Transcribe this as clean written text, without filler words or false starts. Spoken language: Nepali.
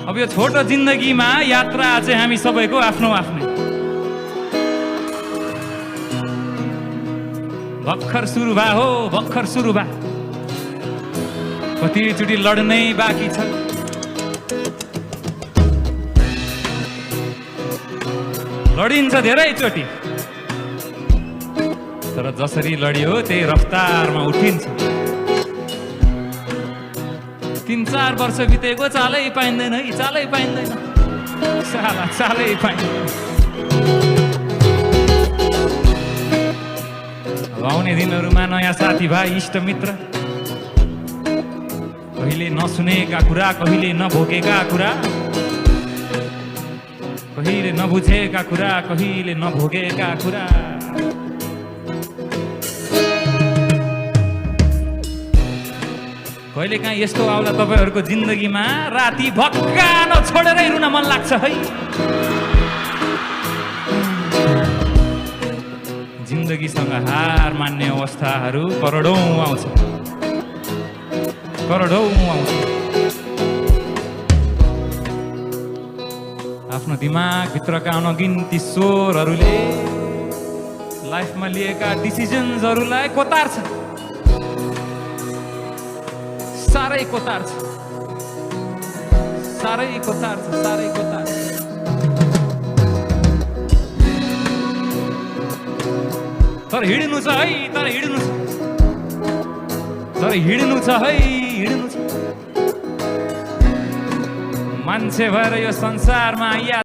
अब यो छोटो जिन्दगीमा यात्रा चाहिँ हामी सबैको आफ्नो आफ्नै। भर्खर सुरु भा हो, भर्खर सुरु भा, कतिचोटि लड्नै बाँकी छ। लडिन्छ धेरैचोटि, तर जसरी लडियो त्यही रफ्तारमा उठिन्छ। 3-4 वर्ष बितेको चालै पाइँदैन है, चालै पाइँदैन, साला चालै पाइँदैन। अब आउने दिनहरूमा नयाँ साथीभाइ इष्टमित्र, कहिले नसुनेका कुरा, कहिले नभोगेका कुरा, कहिले नबुझेका कुरा, कहिले नभोगेका कुरा। कहिले काहीँ यस्तो आउला तपाईहरूको जिन्दगीमा, राति भक्कानो छोडेरै रुन मन लाग्छ है। जिन्दगीसँग हार मान्ने अवस्थाहरू करोडौं आउँछ, करोडौं आउँछ। आफ्नो दिमागभित्रका अनगिन्ती स्वरहरूले लाइफमा लिएका डिसिजन्सहरूलाई कोतार्छ, साह्रै कोतार्छ, साह्रै कोतार्छ, साह्रै कोतार्छ। तर हिँड्नु छ है, तर हिँड्नु छ, तर हिँड्नु छ है, हिँड्नु छ। मान्छे भएर यो संसारमा